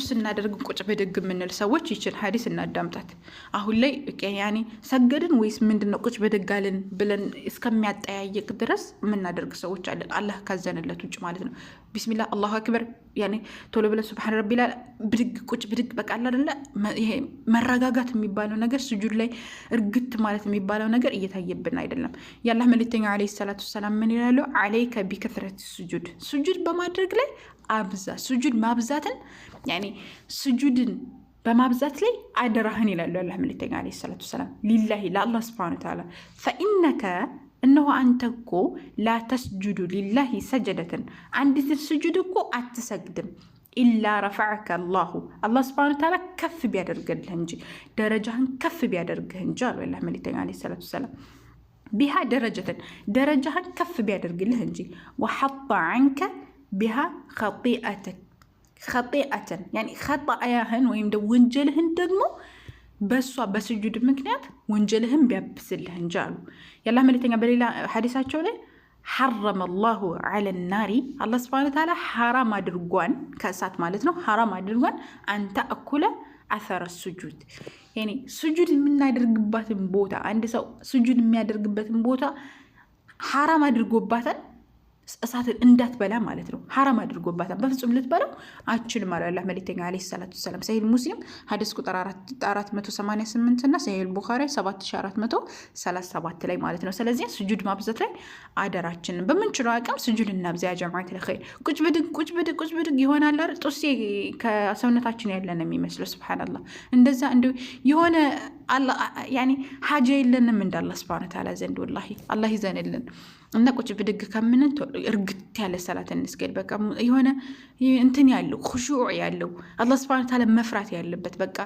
ስጁድ ስናደርግ ቁጭ ብድግ የምንል ሰዎች ይችን ሀዲስ እናዳምጣት። አሁን ላይ ያኔ ሰገድን ወይስ ምንድን ነው ቁጭ ብድግ አልን ብለን እስከሚያጠያይቅ ድረስ የምናደርግ ሰዎች አለን። አላህ ካዘነለት ውጭ ማለት ነው። ቢስሚላህ አላሁ አክበር ያኔ ቶሎ ብለን ሱብሓነ ረቢ ብድግ ቁጭ ብድግ በቃ አለ አይደለ፣ ይሄ መረጋጋት የሚባለው ነገር፣ ስጁድ ላይ እርግት ማለት የሚባለው ነገር እየታየብን አይደለም። የአላህ መልእክተኛ ዓለይሂ ሰላቱ ወሰላም ምን ይላሉ? عليك بكثرة السجود፣ ስጁድ በማድረግ ላይ አብዛ፣ ስጁድ ማብዛትን ያኔ ስጁድን በማብዛት ላይ አደራህን ይላሉ የአላህ መልእክተኛ ዓለይሂ ሰላቱ ወሰላም። لله ለአላህ ስብሐነ ወተዓላ፣ فإنك እነሆ አንተ እኮ لا تسجد لله سجدة አንዲትን ስጁድ እኮ አትሰግድም፣ إلا رفعك الله አላህ ስብሐነ ወተዓላ ከፍ ቢያደርግልህ እንጂ፣ ደረጃህን ከፍ ቢያደርግህ እንጂ አሉ የአላህ መልእክተኛ ዓለይሂ ሰላቱ ወሰላም። بها درجة ደረጃህን ከፍ ቢያደርግልህ እንጂ፣ وحط عنك بها خطيئة ያኔ ኸጣያህን ወይም ወንጀልህን ደግሞ በእሷ በስጁድ ምክንያት ወንጀልህን ቢያብስልህ እንጂ አሉ። የአላህ መልእክተኛ በሌላ ሐዲሳቸው ላይ حرم الله على النار አላህ ስብሐነ ወተዓላ ሐራም አድርጓን ከእሳት ማለት ነው፣ ሐራም አድርጓን أن تأكل أثر السجود ያኔ ስጁድ የምናደርግባትን ቦታ፣ አንድ ሰው ስጁድ የሚያደርግበትን ቦታ ሐራም አድርጎባታል እሳትን እንዳትበላ ማለት ነው። ሐራም አድርጎባታል። በፍጹም ልትበላው አችልም አሉ አላህ መልእክተኛ ዓለይሂ ሰላቱ ወሰላም። ሰሂህ ሙስሊም ሐዲስ ቁጥር 488 እና ሰሂህ ቡኻሪ 7437 ላይ ማለት ነው። ስለዚህ ስጁድ ማብዛት ላይ አደራችንን በምንችለው አቅም ስጁድ እናብዛ። ያ ጀማዓት ለኸይር ቁጭ ብድግ ቁጭ ብድግ ቁጭ ብድግ ይሆናል አይደል? ጡሴ ከሰውነታችን ያለን የሚመስለው ሱብሃንአላህ። እንደዛ እንደው የሆነ ያኔ ሀጃ የለንም እንደ አላህ ሱብሃነሁ ወተዓላ ዘንድ፣ ወላሂ አላህ ይዘንልን። እና ቁጭ ብድግ ከምንን እርግት ያለ ሰላት እንስገድ። በቃ የሆነ እንትን ያለው፣ ኹሹዕ ያለው፣ አላህ ስብሐነ ወተዓላ መፍራት ያለበት፣ በቃ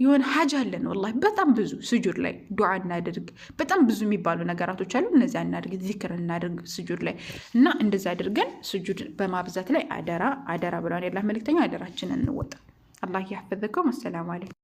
የሆነ ሀጃ አለን ወላሂ በጣም ብዙ። ስጁድ ላይ ዱዓ እናድርግ። በጣም ብዙ የሚባሉ ነገራቶች አሉ። እነዚያ እናድርግ፣ ዚክር እናድርግ ስጁድ ላይ። እና እንደዛ አድርገን ስጁድ በማብዛት ላይ አደራ አደራ ብለዋል የአላህ መልእክተኛ። አደራችንን እንወጣ። አላህ ያሕፈዝኩም። አሰላሙ አለይኩም።